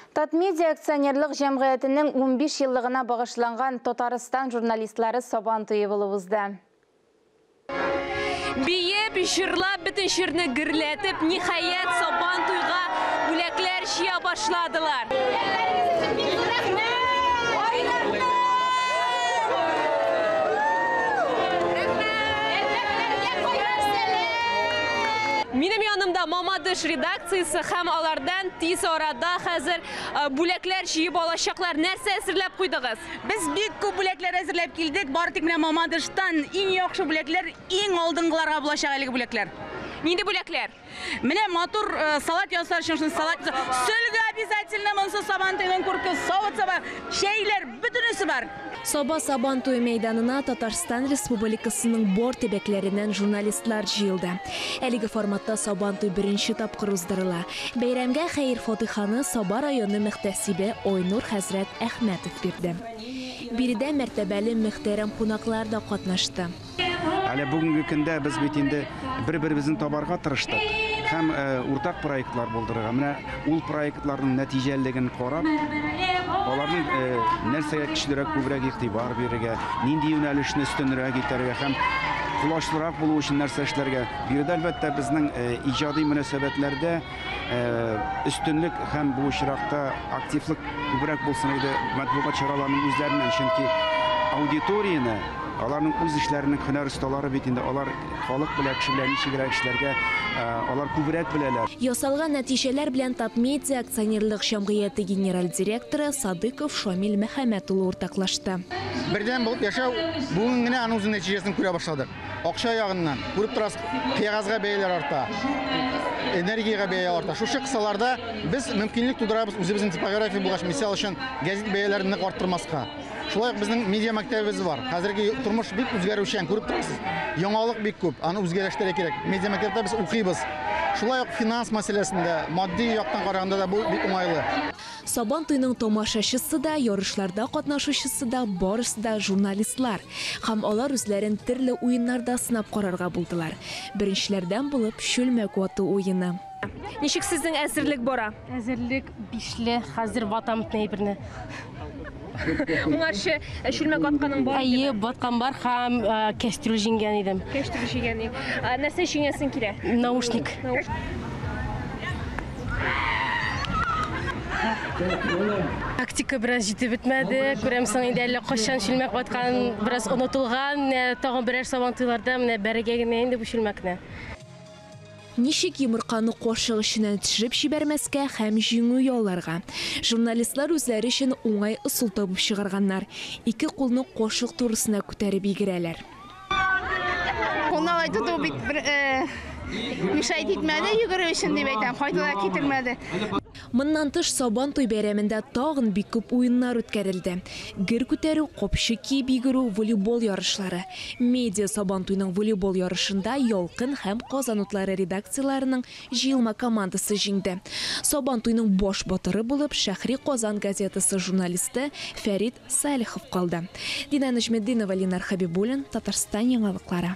Татмедиа акционерлык җәмгыятенең 15 еллыгына багышланган Татарстан журналистлары Сабан туе булып узды. Биеп, җырлап, бөтен җирне гөрләтеп, ниһаять, Сабан туйга бүләкләр җыя башладылар. Минем янымда Мамадыш редакциясе һәм алардан тиз арада хәзер бүләкләр җыеп алачаклар. Нәрсә әзерләп куйдыгыз? Без бик күп бүләкләр әзерләп килдек. Бары тик менә Мамадыштан иң яхшы бүләкләр, иң алдынгыларга булачак әлеге бүләкләр. Нинди бүләкләр? Менә матур салат ясар өчен шуны салат. Сөлге обязательно, монысы Сабан туеның күрке, савыт-саба, чәйләр, бөтенесе бар. Саба Сабан туе мәйданына Татарстан Республикасының бар төбәкләреннән журналистлар җыелды. Әлеге форматта Сабан туй беренче тапкыр уздырыла. Бәйрәмгә хәер фатиханы Саба районы мөхтәсибе Айнур хәзрәт Әхмәтов бирде. Биредә мәртәбәле мөхтәрәм кунаклар да катнашты. Әле бүгенге көндә без бит инде бер-беребезне табарга тырыштык һәм уртак проектлар булдырырга. Менә ул проектларның нәтиҗәлелеген карап, аларның нәрсәгә көчлерәк, күбрәк игътибар бирергә, нинди юнәлешне өстенрәк итәргә һәм колачлырак булу өчен нәрсә эшләргә. Биредә, әлбәттә, безнең иҗади мөнәсәбәтләрдә өстенлек һәм бу очракта активлык күбрәк булсын иде матбугат чараларының үзләреннән, чөнки аудиторияне аларның үз эшләренең һөнәр осталары бит инде, алар халык белән, кеше белән ничегрәк эшләргә, алар күбрәк беләләр. Ясалган нәтиҗәләр белән Татмедиа акционерлык җәмгыяте генераль директоры Садыков Шамил Мөхәммәт улы уртаклашты. Бердәм булып яшәү бүген генә аның үзенең нәтиҗәсен күрә башладык. Акча ягыннан күреп торасыз, кәгазьгә бәяләр арта, энергиягә бәяләр арта. Шушы кысаларда без мөмкинлек тудырабыз үзебезнең типография булгач, мисал өчен, гәзит бәяләрен нык арттырмаска. Шулай ук безнең медиа мәктәбебез бар. Хәзерге тормыш бик үзгәрүчән, күреп торасыз. Яңалык бик күп, аны үзгәрешләргә кирәк. Медиа мәктәптә без укыйбыз. Шулай ук финанс мәсьәләсендә, матди яктан караганда да бу бик уңайлы. Сабан туйның тамашачысы да, ярышларда катнашучысы да, барысы да журналистлар. Һәм алар үзләрен төрле уеннарда сынап карарга булдылар. Беренчеләрдән булып чүлмәк вату уены. Ничек сезнең әзерлек бара? Әзерлек бишле, хәзер ватам әйберне. Моңарчы чүлмәк ватканың бар иде? Әйе, ваткан бар һәм кәстрүл җиңгән идем. Кәстрүл җиңгән идең. Нәрсә җиңәсең килә? Наушник. Тактика бераз җитеп бетмәде. Күрәмсең инде әллә кайчан чүлмәк ваткан, бераз онытылган. Менә тагын берәр Сабан туйларда менә бәрергә генә инде бу чүлмәкне. Ничек йомырканы кашык эченнән төшереп җибәрмәскә һәм җиңү яуларга? Журналистлар үзләре өчен уңай ысул табып чыгарганнар. Ике кулны кашык турысына күтәреп йөгерәләр. Кулны алай тоту бит бер мешает итмәде йөгерү өчен дип әйтәм, файда да китермәде. Моннан тыш Сабан туй бәйрәмендә тагын бик күп уеннар үткәрелде. Гер күтәрү, капчык киеп йөгерү, волейбол ярышлары. Медиа Сабан туйның волейбол ярышында Ялкын һәм Казан утлары редакцияләренең җыелма командасы җиңде. Сабан туйның баш батыры булып Шәһри Казан газетасы журналисты Фәрит Салихов калды. Дина Нәҗметдинова, Ленар Хабибуллин, Татарстан яңалыклары.